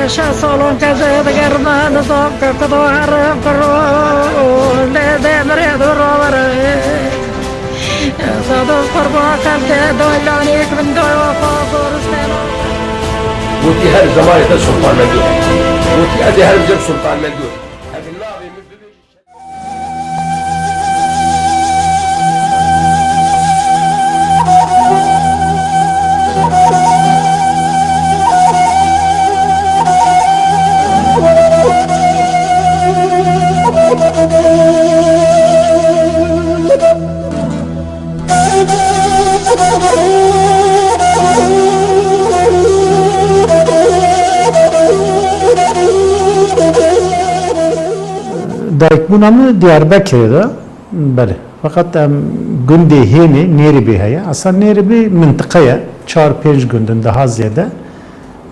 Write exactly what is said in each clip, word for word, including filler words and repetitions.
Şeş salon cezê digerme, nizam ke kudo herim kiro, lê demirê du ravere. Sado qurba xelke doylanik bin doyo xo goristena. Gotî her zemanê te Sultan Mendû. Gotî ez ê her bicim Sultan Mendû. Ev navê min bibêjî. Dayikbûna min Diyarbekirê de, belê. Feqet em gundê hênê Nêrîbê heye. Esa Nêrîbê mintiqe ye. Çar pênc gund in, daha zêde.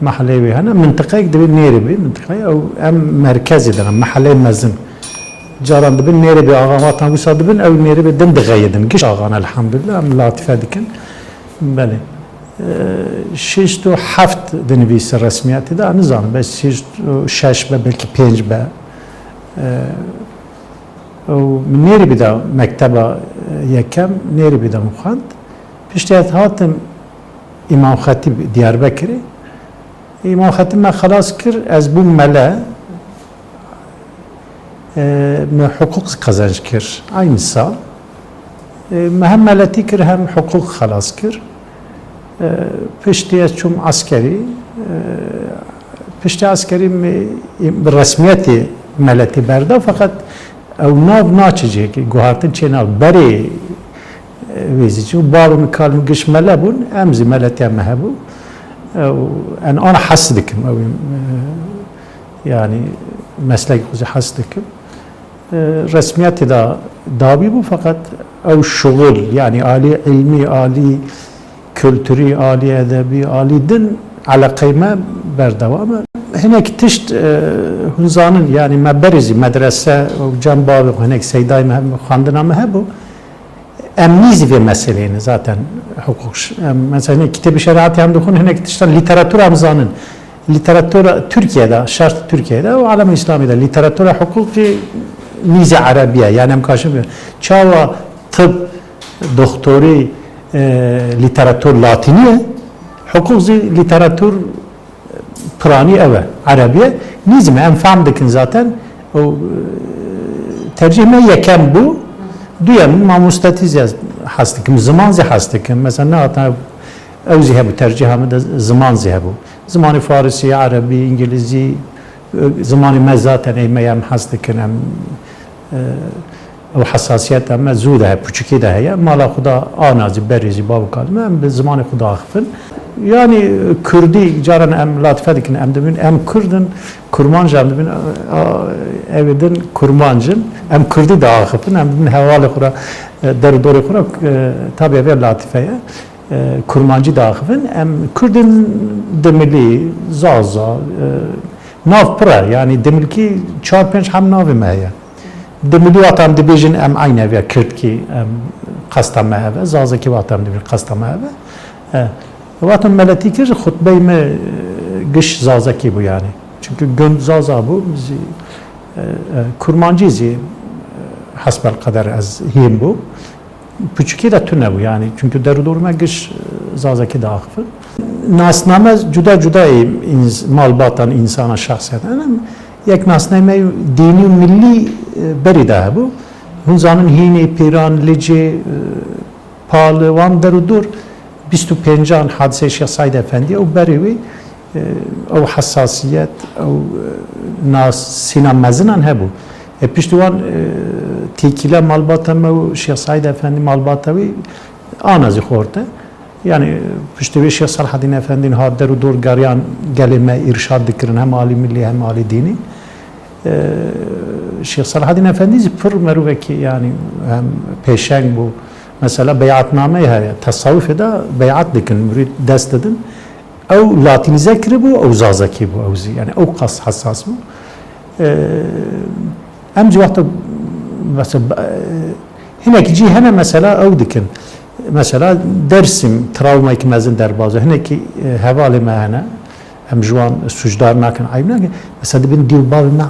Mehelê wê hene. Mintiqeyek divê Nêrîbê, mintiqe ye. Ew em merkezê de ne, mehelê mezin. Caran dibin Nêrîbê axa, watan wisa dibin, ew Nêrîbê din dixeyidin. Giş axan elhamdulillah, em latîfe dikin. Belê. Ee, şêst û heft dinivîse resmiyetê de, nizanim, belkî şêst û şeş be, belkî pênc be. Ee, û min Nêrîbî de mekteba, e, yekem, Nêrîbî de min xwend. Piştî ez hatim Îmam Xetîb Diyarbekirê. Îmam Xetîb me xelas kir, ez bûm mele. E, me hiqûq qezenc kir, aynı sal. E, me hem meletî kir, hem hiqûq xelas kir. E, piştî ez çûm eskerî. E, piştî eskerî me, bi resmiyetê meletî berda, feqet ew nav naçe cihekî, guhartin çê nav. Berê, e, wê zî çû. Bavê min, kalê min giş mele bûn, em zî meletiya me hebû. Ew, en ana hes dikim, ew, e, yanî meslekê xwe zî hes dikim. E, resmiyetê de dabî bû, feqet ew şuxul, yanî alî îlmî, alî kulturî, alî edebî, alî din eleqeyê me berdewam e. Hinek tişt, e, hûn zanin, yanî me berê zî medrese û cem bavê xwe hinek seydayê me hebû, xwendina me hebû. Em nîzî vê meseleyê ne zaten, hiqûq ş-, em, mesela hinek kitêbê şerîetê em dixwin, hinek tiştan lîteratura em zanin. Lîteratura Tirkiyê de, şert Tirkiyê de û alemê Îslamê de lîteratura hiqûqî nîzî erebî ye. Yanî em kaşin bê. Çawa tib, doktorî, e, lîteratur latînî ye, hiqûq zî lîteratur piranî ew e, erebî ye. Nîzî me, em fehm dikin zaten. Û, e, tercîh me yekem bû. Duyem, mamostetî zî ez hes dikim, ziman zî hes dikim. Mesela nehata ew zî hebû, tercîha min de ziman zî hebû. Zimanê farisî, erebî, îngilîzî, e, zimanê me zaten ê me ye, em hes dikin, em, e, Ew hesasiyeta me zû de heye, piçûkî de heye. Mala xwe de ana zî, berê zî, bav û kalê me, em bi zimanê xwe diaxifin. Yanî kurdî, caran em latife dikin, em dibin, em kurd in, kurmanc em dibin, a, ew ê din kurmanc in. Em kurdî diaxifin, em dibin hevalê xwe re, e, der û dorê xwe re, e, tabî ev latife ye. E, kurmancî diaxifin, em kurd in dimilî, zaza, e, nav pir e, yanî dimilkî çar pênc hem navê me heye. Dimilî wexta em dibêjin, em eynî ev e, kirdkî, em qesta me ev e, zazakî wexta em dibêjin qesta me ev e. E, wexta meletî kir, xutbeyê me, e, giş zazakî bû yanî. Çimkî gund zaza bû, zî, e, e, kurmancî zî, e, hesbel qeder ez hîn bû. Piçûkî de tune bû yanî. Çimkî der û dor me giş, e, zazakî diaxifin. Nasname cuda cuda yê ins-, malbatan, însana, şexsiyet. Yanî yek nasname dînî û millî, e, berî de hebû. Hûn zanin hînê, pîran, licê, e, pali, wan der û dor bîst û pêncan hadiseyê Şêx Seîd Efendî û berê wî, e, ew hesasiyet, ew, e, nasîna mezinan hebû. E, piştî wan, e, têkîla malbata me û Şêx Seîd Efendî malbata wî ana zî xort e. Yanî, piştî wê Şêx Selahedîn Efendîn hat der û dor geriyan gelê me îrşad dikirin, hem alî millî hem alî dînî. Ee, Şêx Selahedîn Efendî zî pir merûvekî, yanî, hem pêşeng bû. Mesela beyatnameyê heye, tesawufê de beyat dikin, murîd dest didin. Ew latînîze kiribû, ew zazakî bû, ew zî, yanî, ew qas hesas bû. Ee, em jî wexta, mesela, e, hinekî cî hene, mesela, ew dikin. Mesela, Dersim travmayekî mezin derbas e. Hinekî, e, hevalê me hene. Em ji wan sûcdar nakin, eyb nakin. Mesela dibin dî û bavê me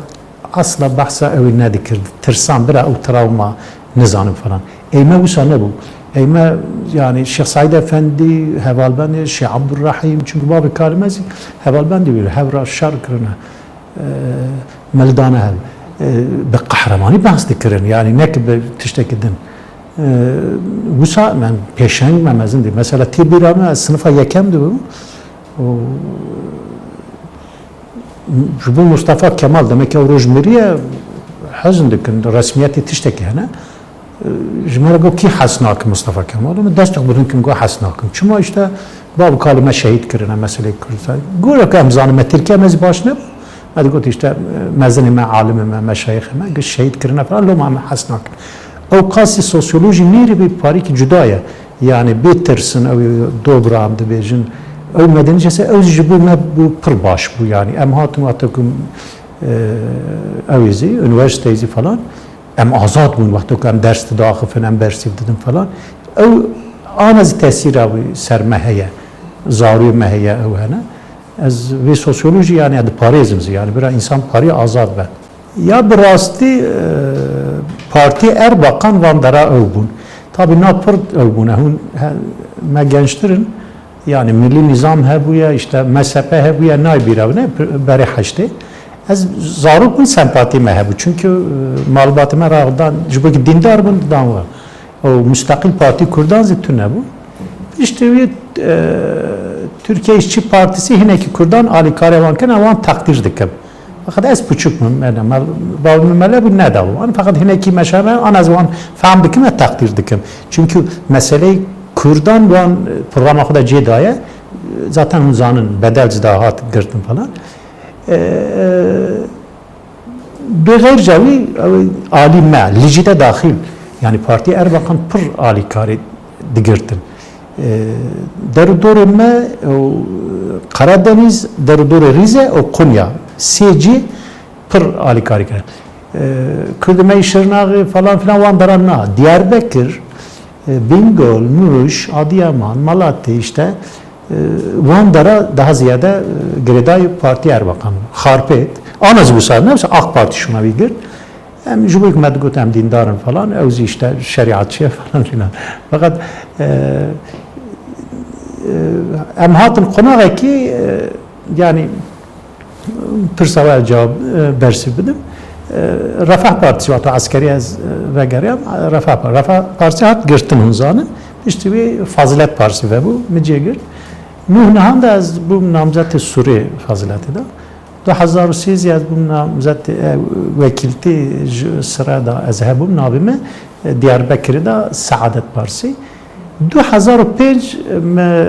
asla behsa ew ê nedikir. Tirsan bira ew trawma nizanim falan. Ey me wisa nebû. Ey me, yani Şêx Seîd Efendî, hevalbendê Şêx Abdurrahîm, çunku bavê kalê me zî hevalbendî wî, hev re şer kirine. E, me li dane hev. E, bi qehremanî behs dikirin, yani ne ki bi tiştekî din. E, wisa me pêşeng me mezin dî. Mesela tê bîra me, ez sinifa yekem dibim. û Ji bo Mustafa Kemal, demek ew roj miriye, hezin dikin, resmiyetê tiştekî hene. Ji me re got, kî hez nake Mustafa Kemal? Min destê xwe bi rin kirin, got, hez nakim. Çima? Îşte bav û kalê me şehîd kirine, meseleyê Kurdistan. Gora ku em zanin, me Tirkiye me zî baş nebû. Me digot, îşte mezinê me, alimê me, meşayixê me, got, şehîd kirine falan, loma em hez nakin. Ew qasî sosyolojî nêrî bê parîkî cuda ye. Yani bê tirsin, ew ê dobra em dibêjin. Ew medenî cese, ew jî ji bo me bû pir baş bû. Yani em hatin wexta ku, e, ew ê zî, unîversîteyê zî falan, em azad bûn wexta ku em ders didaxifin, em bersîv didin falan. Ew ana zî tesîra wî ser me heye, zarûyê me heye, ew hene. Ez vê sosyolojî yani diparêzim zî, yani bira însan parî azad be. Ya bi rastî, e, Partî Erbakan van dera ew bûn. Tabî na pir ew bûne. Hûn he-, me gençtir in. Yani Millî Nîzam hebûye, işte M S P hebûye, nayê bîra bine, berê heştê. Ez zarok bûn, sempatî me hebû. Çunku, e, malbatê me raxdan, ji bo ki dîndar bûn, didan we. Ew musteqîl Partî Kurdan zî tune bû. Piştî wî, e, Türkiye İşçi Partisi hinekî Kurdan alîkarê wan kirine, wan teqdîr dikim. Fakat ez piçûk bûm, yani, me, bavê min mele bû, nedabû wan. Fakat hinekî meşe me, an ez wan fehm dikim, ez teqdîr dikim. Çünkü meseleyê Kurdan wan, e, programa xwe de cê daye, zaten hûn zanin, bedel ji dahat girtin falan. E, e, Bi xêr cawî, ew alî me, li jî de daxil. Yani Partî Erbakan pir alîkarî digirtin. E, der û dorê me, ew, Karadeniz, der û dorê Rîze û Konya. Sê cî pir alîkarî kirin. E, Kurdê me yî Şirnaxê falan filan wan dera na. Diyarbekir, e, Bingöl, Muş, Adıyaman, Malatya işte, e, wan dera daha ziyade, e, girêdayî Partî Erbakan. Xarpêt, ana zî wisa ne, wisa AK Partî şûna wî girt. Em ji bo me digot em dîndar in falan, ew zî işte şerîatçî ye falan filan. Fakat, e, e, em hatin qonaxekî, e, yani pirsa we cewab, e, bersîv bidim. E, Refah Partisi, wexta eskerî ez, e, vegeriyam, e, Refah Par-, Refah Partisi hat girtin, hûn zanin. Piştî wê Fazilet Partisi vebû, min cê girt. Nûh nihan de ez bûm namzetê Sûrê Faziletê de. Du hezar û sê zî ez bûm namzetê, e, wekîltî ji sire de ez hebûm, navê min, e, Diyarbekirê de Saadet Partisi. Du hezar û pênc me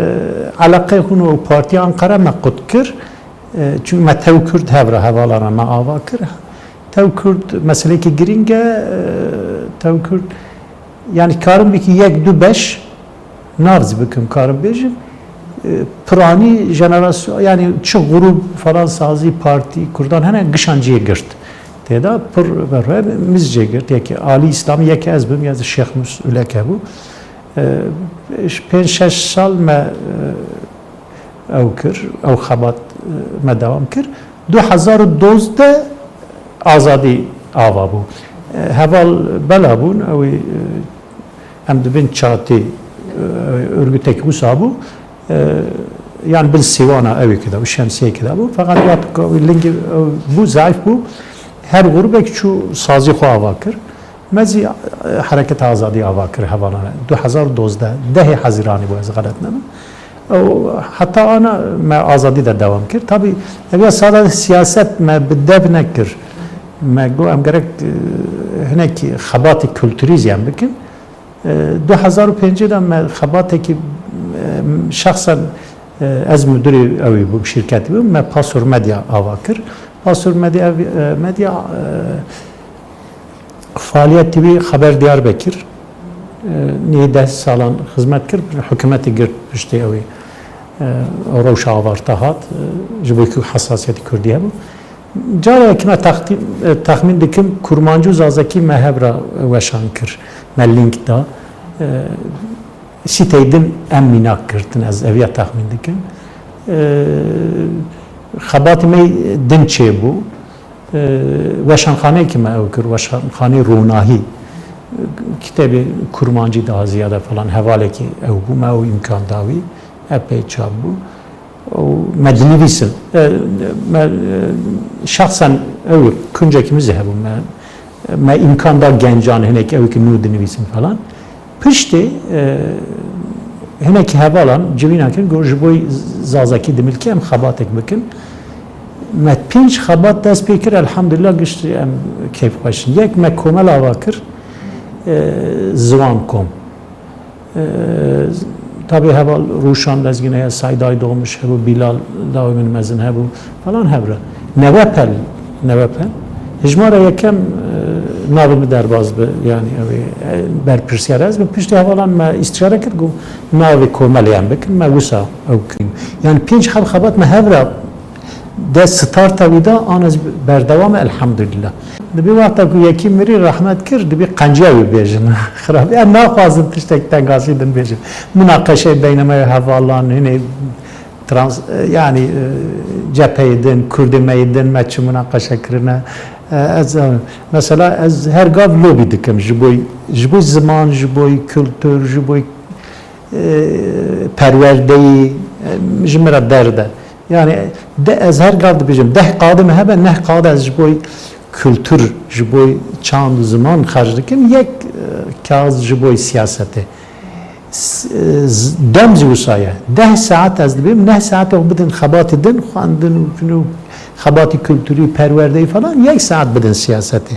eleqeyê xwe û Partiya Ankara me qut kir. E, çunku me tew Kurd hev re, hevala re me ava kir. Tew Kurd meseleyekî girîng e, e, tew Kurd, yani karim bikî yek du beş, nav zî bikim, karim bêjim. E, piranî jenerasyon, yani çi grûb falan, sazî, partî, Kurdan hene, gişan cihê girt. Têda pir berwe, min zî cê girt. Yekî Alî Îslamî, yekî ez bim, ya zî Şêx Mus Uleke bû. E, pênc şeş sal me, e, ew kir, ew xebat, e, me dewam kir. Du hezar û dozdeh azadî ava bû. E, heval bela bûn, ew ê, e, em dibin çatî, e, örgütek wisa bû. E, yan bin sîwana ew ê kida bû, şemsiyê kida bû. Feqet wexta ku ew lingî, ew bû, zayîf bû, her grûbek çû sazî xwe ava kir. Me zî, e, Hereketa Azadî ava kir hevalane. Du hezar dozdeh, dehê Hezîranê bû, ez xelet nebim. Ew heta ana me azadî de dewam kir. Tabî, ev ya sala siyaset me bi dev nekir. Me got, em gerek, e, hinekî xebatê kulturî zî em bikin. E, du hezar û pêncê de me xebatekî, e, şexsen, e, ez mudirê ew ê bûm, şîrketî bûm. Me Pasor Medya ava kir. Pasor Medya, ev, e, medya, e, Faaliyetê wî Xeber Diyarbekir, e, nî deh salan xizmet kir, hikûmetê girt piştî ew ê, e, rewşa avarta hat, e, ji bo ku hesasiyetê Kurdî hebû. Careke me textî-, e, texmîn dikim, Kurmancî û Zazakî me hev re weşan kir, me lînk da. E, sîteyê din em mînak girtin, ez eviya texmîn dikim. E, Xebatê me din çêbû. E, weşanxaneyekî me ew kir, weşanxaneyê Ronahî. Kitêbê kurmancî daha ziyade falan hevalekî ew bû, me ew îmkan da wî, epey çap bû. Û me dinivîsin. E, me, e, şexsen ew kuncekî min zî hebû. Me, me îmkan da gencan hinek ew ki nû dinivîsin falan. Piştê, e, hinekî hevalan civîna kirin, got, ji bo zazakî dimilkê em xebatek bikin. Me pênc xebat dest pê kir, elhamdulillah gişt em keyfxweş in. Yek me komel ava kir, e, ziwan kom. E, tabî heval Rûşan Lezgîn heye, Sayd Aydoğmuş hebû, Bilal lawê min mezin hebû falan hebra. Newepel, Newepel. Hijmara yekem, e, navê min derbaz bi, yani ew ê, e, berpirsiyar ez bi. Piştî hevalan me îstişare kir, got navê komelê em bikin, me wisa ew kirin. Yani pênc heb xebat me hevra de starta wî da, an ez berdewam e, elhamdulillah. Dibî wexta ku yekî mirî rehmet kir, dibî qenciya wî bêjin. Xirab, em naxwazin tiştek tengasî din bêjin. Munaqeşeyê beyne me hevalan, hinê trans, e, yani, e, cepheyê din, Kurdê me yê din, me çi munaqeşe kirine. E, ez, e, mesela ez her gav lobî dikim ji bo, ji bo ziman, ji bo kultur, ji bo, e, perwerdeyî, e, ji min re derde. Yani de, ez her gav dibêjim, deh qadê me hebe, neh qadê ez ji bo kultur, ji bo çand û ziman xerc dikim, yek, e, kaz ji bo siyasetê. S-, e, z-, dem zî wisa ye. Deh saet ez dibêm, neh saet ew bidin xebatê din, xwendin û, û xebatî kulturî, perwerdeyî falan, yek saet bidin siyasetê.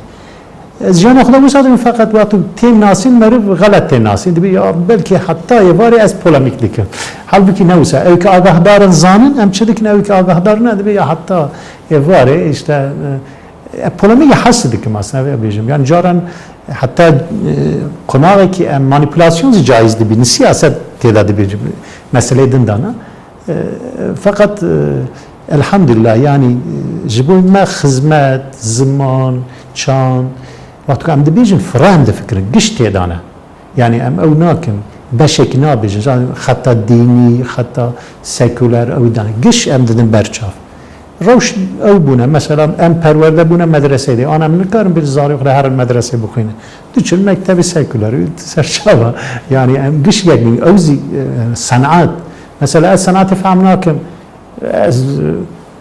Ez jiyana xwe de wisa dikim, feqet wextê têm nasîn, meriv xelet tê nasîn. Dibê ya belkî heta êvarê ez polemîk dikim. Halbûkî ne wisa. Ew ki agahdarin zanin, em çi dikin, ew ki agahdar ne, dibê ya heta êvarê işte, e, e, polemîkê hes dikim aslında vê bêjim. Yani caran heta, e, qonaxekî em manipulasyon zî caiz dibînin. Siyaset tê de dibêjim. Meseleyê din dana. E, feqet, e, elhamdülillah, yani, e, ji bo me xizmet, ziman, çand, wextku em dibêjin, fira em difikirin, giş tê de ne. Yani em ew nakin, beşekî nabêjin, yani xeta dînî, xeta sekuler, ew de ne. Giş em didin berçav. Rewş ew bûne, mesela em perwerde bûne medreseyê de, an em nikarin bir zarê xwe herin medresê bixwînin. Diçin mektebê sekuler, serçava. Yani em giş yek bûn, ew zî, e, senat. Mesela ez senatê fehm nakim. Ez, e,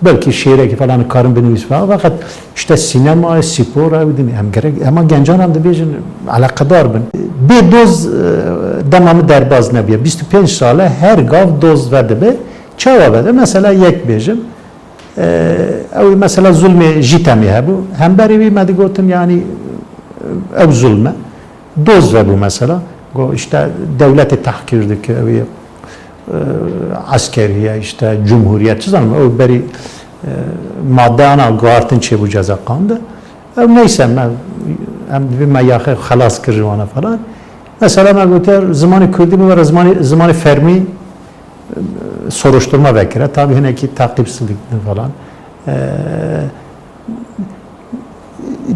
belkî şiirekî falan karim binivîs falan. Fakat işte sinema, spor, ew din em gerek. Ama gencan em dibêjin eleqedar bin. Bê doz, e, dema min derbaz nebiye. Bîst û pênc sale her gav doz vedibe. Çawa vede? Mesela yek bêjim. E, ew mesela zulmê Jîtemê hebû. Hemberî wî me digotin, yani, e, ew zulm e. Doz vebû mesela. Go işte dewletê tehqîr dike, ew ê, e, eskerî ye, işte cumhuriyet, çi zanim, ew berî, e, madeyana guhartin çêbû ceza qande. Ew neyse, me, em dibî me yaxê xelas kir ji wana falan. Mesela me gotiye zimanê kurdî bibere zimanê, zimanê fermî, e, soruşturma vekire. Tabi hinekî takipsizlik falan. E,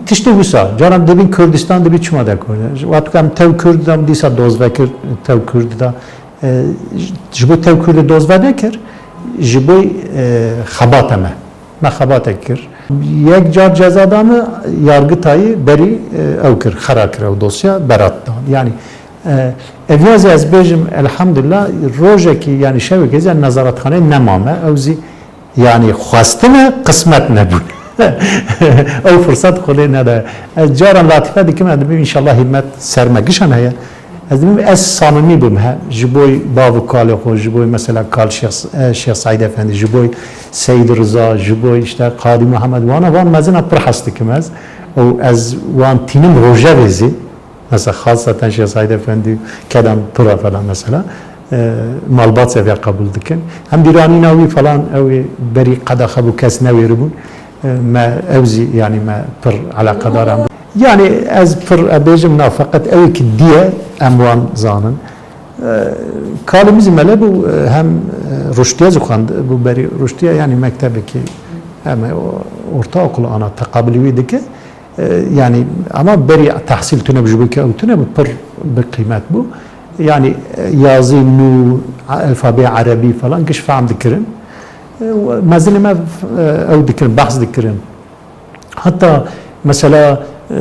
Tiştê wisa, caran dibîn Kurdistan dibî çima de Kurd. Wextku em tev Kurd de dîsa doz vekir, tev Kurd de, e, ji bo tev Kurdê doz venekir, ji bo, e, xebata me. Me xebatek kir. Yek car ceza da me, yargitayê berî, e, ew kir, xera kir ew dosya, berat da. Yani, e, ev ya zî ez bêjim, elhamdulillah, rojekî, yani şevekê zî nezaretxaneyê nema me, ew zî Yani xwestine, qismet nebûn. Ew firsat Xwedê nede. Ez caran latîfe dikim, ez dibim înşallah hîmmet ser me gişan heye. Ez dibim ez samimî bûm he, ji boy bav û kalê xwe, ji boy mesela kal Şêx, e, Şêx Seîd Efendî, ji boy Seyîd Riza, ji boy işte Qadî Muhammed, wana van mezina pir hes dikim ez. Û ez wan tînim rojevê zî. Mesela xaseten Şêx Seîd Efendî, Kedam Pira falan mesela, e, malbat seviye qebûl dikin. Hem dîranîna wî falan ew ê berî qedexe bû, kes newêribûn. E, me ew zî, yani me pir eleqedar em. Yani ez pir, e, bêjim na, feqet ew ki diye em wan zanin. E, kalê min zî mele bû, e, hem, e, ruştiye zî xwend, bû berî ruştiye, yani mektebekî hem, e, o-, ortaokul ana teqabilî wî dike. E, yani, ama berî tehsîl tune bû, ji bo ke ew tune bû, pir bi qîmet bû. Yani, e, yazî nû, a-, alfabeyê erebî falan giş fehm dikirin. Mezinê me, e, ew dikirin, behs dikirin. Heta mesela, e,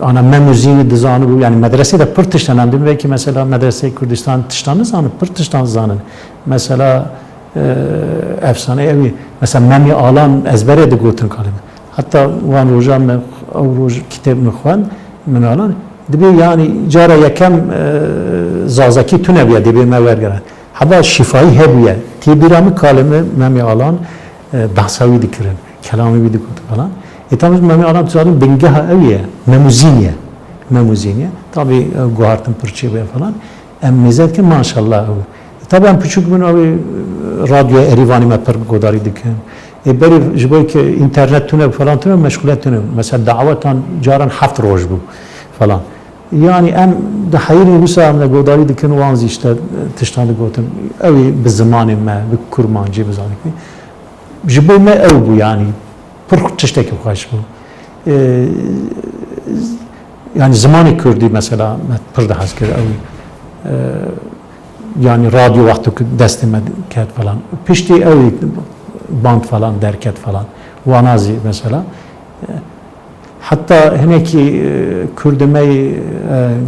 ana Mem û Zînî dizanibû, yani medresê de pir tiştan, em dibin belkî mesela medreseyê Kurdistan tiştan nizanin, pir tiştan dizanin. Mesela, e, efsane ew ê, mesela Memî Alan ezberê digotin kalê me. Heta wan roja me, ew roj kitêb min xwend, Memî Alan, dibê yani cara yekem, e, zazakî tune bûye, dibê me wergere. Heba şîfayî hebûye. Tê bîra min kalê min Memî Alan, e, behsa wî dikirin, kelamê wî digotin falan. Ê, tam Memî Alan, tu zanî bingeha ew ye, Mem û Zîn ye. Mem û Zîn ye. Tabî, e, guhartin pir çêbûye falan. Em mêze dikin, maşallah ew. Ê, tabî em piçûk bûn, ew ê, e, radyoya Erîvanê me pir godarî dikin. Ê, berî ji bo ke înternet tune falan tune, meşxûliyet tune. Mesela dawetan caran heft roj bû falan. Yani em di heyirê wisa em de godarî dikin, wan zî işte tiştan digotin. Ew ê bi zimanê me, bi kurmancî, bi zanî. Ji bo me ew bû yani. Pir tiştekî xweş bû. Ee, yani zimanê kurdî mesela me pir dihez kir. Ew, e, yani radyo wexto ku destê me ket falan. Piştî ew ê band falan derket falan. Wana zî mesela. E, Heta hinekî, e, kurdimey, e,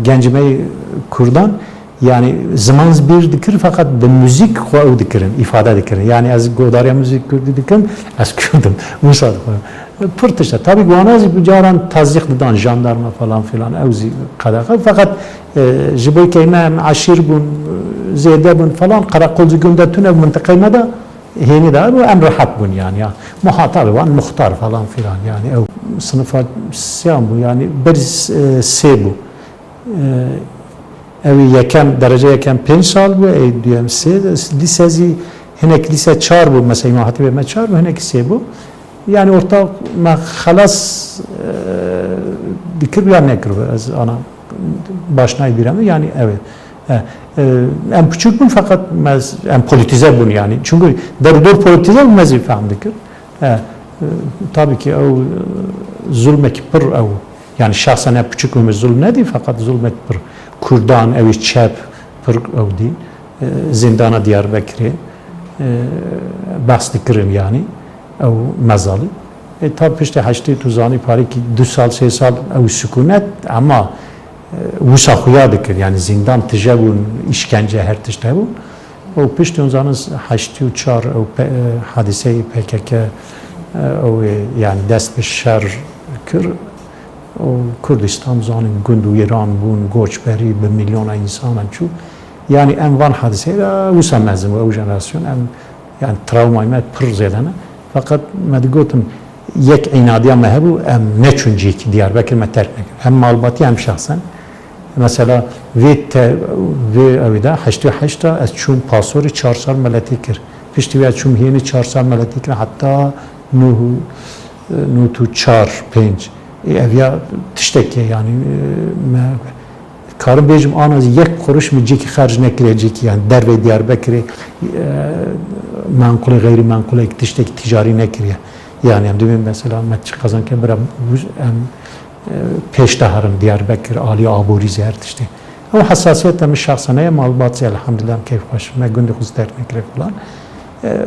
gencimey kurdan, yani ziman bîr dikir, feqet bi muzîk xwe ew dikirin, îfade dikirin. Yani ez godariya muzîk kurdî dikim, ez kurdim. Wisa dixwim. Pir tişt e. Tabî wana zî bi caran tezîq didan, jandarma falan filan, ew zî qedexe. Feqet, e, ji bo ke me em eşîr bûn, zêde bûn falan, qereqol zî gund de tune, mintiqey me de, Hênî de bû, em rehet bûn yani ya. Muhatabê wan muxtar falan filan yani ew sinifa siyan bû yani berî s-, e, sê bû. E, ew ê yekem, derece yekem pênc sal bû, ê duyem sê, lîse zî hinek lîse çar bû, mesela Îmam Hatîbê me çar bû, hinek sê bû. Yani orta me xelas, e, dikir ya nekir, ez ana baş nayê bîra min, yani ew ê. E, e, em piçûk bûn, feqet me, em polîtîze bûn yani. Çünkü der û dor polîtîze bû, me zî fehm dikir. E, e, tabii ki ew, e, zulmekî pir ew. Yani şahsen em piçûk bûn, zulm nedî, feqet zulmek pir. Kurdan, ew ê çep, pir ew dî. E, zindana Diyarbekirê, e, behs dikirin yani. Ew mezalî. E, ta piştî heştê tu zanî parêkî du sal, sê sal ew sukûnet, ema, e, wisa xuya dikir, yani zîndan tije bûn, îşkence her tişt hebû. Û piştî hûn zanin heştê û çar ew pe-, e, hadîseyê P K K, e, ew ê, yani dest bi şer kir. Û Kurdistan zanin gund wîran bûn, goçberî bi milyona însanan çû. Yani em van hadîseyê de wisa mezin bû, ew jenerasyon em Yani travmayê me pir zêde ne. Feqet me digotin, yek înadiya me hebû, em neçûn cihekî, Diyarbekir me terk nekir. Hem malbatî hem şexsen. Mesela vê te-, vê ew de heştê û heşt de ez çûm Pasorê çar sal meletî kir. Piştî wê ez çûm Hênî çar sal meletî kir. Heta nû, nût û çar, pênc. Ê, ev ya tiştekê yani, e, me Karim bêjim, ana zî yek quruş min cihekî xerc nekiriye, cihekî yani dervey Diyarbekirê, e, menqulê, xeyrî menqulek, tiştekî ticarî nekiriye. Yani em dibên mesela me çi qezenke bira em, e, pêş de herin Diyarbekir, alî aborî zî her tiştê. Ew hesasiyet de min şexsen heye, malbat zî elhamdülillah em keyfxweş, me gundê xwe zî terk nekiriye falan. E,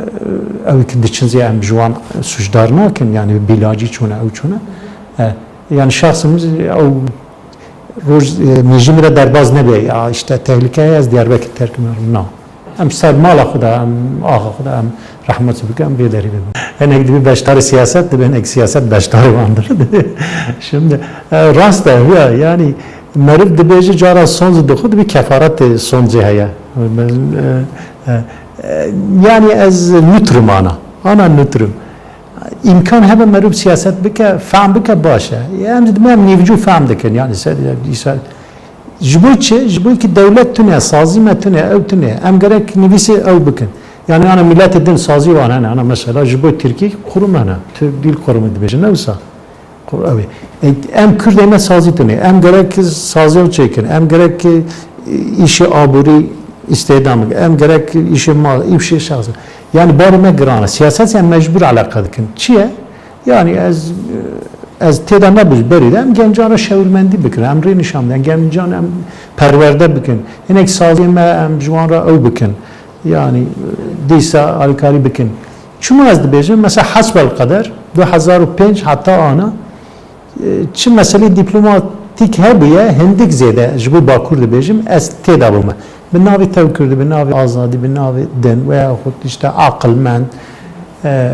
ew ki diçin zî em ji wan sucdar nakin, yani bîlacî çûne, ew çûne. E, yani şexsen min zî ew Roj, e, mêjî min re derbaz nebe, ya işte tehlike heye, ez Diyarbekir terk nakim. Na. Em ser mala xwe de, em axa xwe de, em rehmet bikin, em vê derî bibin. Hinek dibî beşdarê siyaset dibe, hinek siyaset beşdarê wan dibe. Şimdi, e, rast e, ya, yani meriv dibêje cara son zî dixwe, dibî kefaretê son zî heye. E, e, e, yani ez nutrim ana. Ana nutrim. Îmkan hebe merûv siyaset bike, fehm bike baş e. Em dibin em nîvcû fehm dikin. Yani ser, ser, ji bo çi? Ji bo ki dewlet tune, sazî me tune, ew tune. Em gerek nivîsê ew bikin. Yani ana milletê din sazî wan hene. Ana mesela ji bo Tirkî kurum hene. Türk Dil Kurumu dibêjin, ne wisa? Qur-, ew ê. E, em Kurdê me sazî tune. Em gerek sazî ew çêkin. Em gerek, e, îşê aborî îstêdam bikin. Em gerek îşê mal, îşê şexsî. Yani barê me giran e. Siyaset em mecbûr eleqe dikin. Çi ye? Yani ez, e, ez têda nebûm berî de em gencan re şewirmendî bikin. Em rê nîşan bidin. Gencan em perwerde bikin. Hinek saziyê me em ji wan re ew bikin. Yani, e, dîsa alîkarî bikin. Çima ez dibêjim? Mesela, hesbel qeder, du hezar û pênc heta ana, e, çi meselê dîplomatîk hebûye, hindik zêde ji bo Bakur dibêjim, ez tê de bûme. Bi navê tevkurdî, bi navê azadî, bi navê din veya xwe işte aqilmend, e,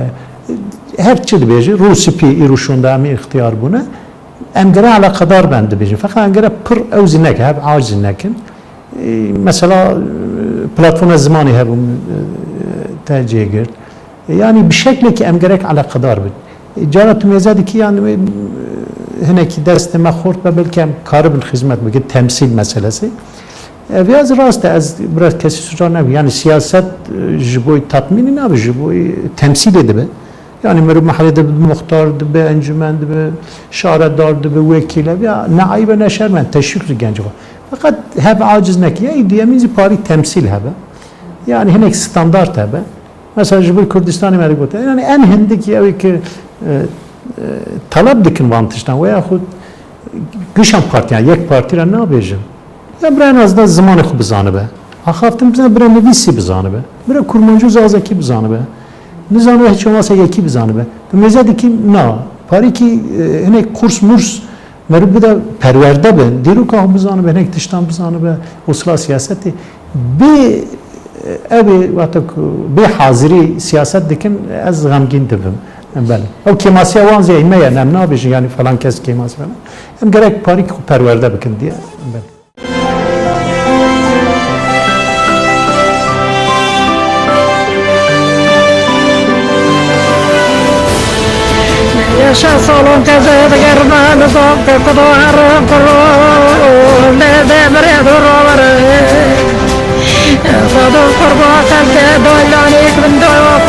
her çi dibêje, rûspî îro şûnda em ê îxtiyar bûne. Em gere eleqedar ben dibêjin. Feqet em gere pir ew zî neke, hev aciz nekin. E, mesela, e, platforma zimanê hebû, e, te cêgirt. E, yani bi şeklekî em gerek eleqedar bin. E, cara tu mêze dikî, yani, e, hinekî destê me xort be, belkî em karibin xizmet bikin, temsîl meselesi. E, vêya zî rast e, ez biraz kesî suca nebim. Yani siyaset, e, ji bo tatmînî nabe, ji bo temsîlê dibe. Yani meriv mehelê de bi muxtar dibe, encûmen dibe, şaredar dibe, wekîl e. Ya ne ayîb e, ne şerm e, teşwîq ji genc xwe. Feqet hev aciz neke. Ya duyemîn zî parî temsîl hebe. Yani hinek standart hebe. Mesela ji bo Kurdistanê me digote. Yani en hindik ew ê ki, e, e, talep dikin van tiştan. Veya xwe gişan partiyan, yek partî re nabêjin. Ya bira en azından zimanê xwe bizanibe. Axaftin bizan bira nivîsî bizanibe. Bira kurmancî û zazakî bizanibe. Nizanibe hiç olmazsa yekî bizanibe. Tu mêze dikî na. Parîkî, e, hinek kurs murs meriv bide perwerde bin. Dîroka xwe bizanibe, hinek tiştan bizanibe. Usula siyasetê. Bê, e, ev ê, wata ku bê hazirî siyaset dikin, ez xemgîn dibim. Belê. Ew kêmasiya wan zî me ye, em nabêjin yani falan kes kêmas falan. Em gerek parîk xwe perwerde bikin diye. Belê. Yaşa salon teze digerme nizam ke kudo herin kuro. Lê demirê du rovere. Sado kurba kelke daylanik bin dayo.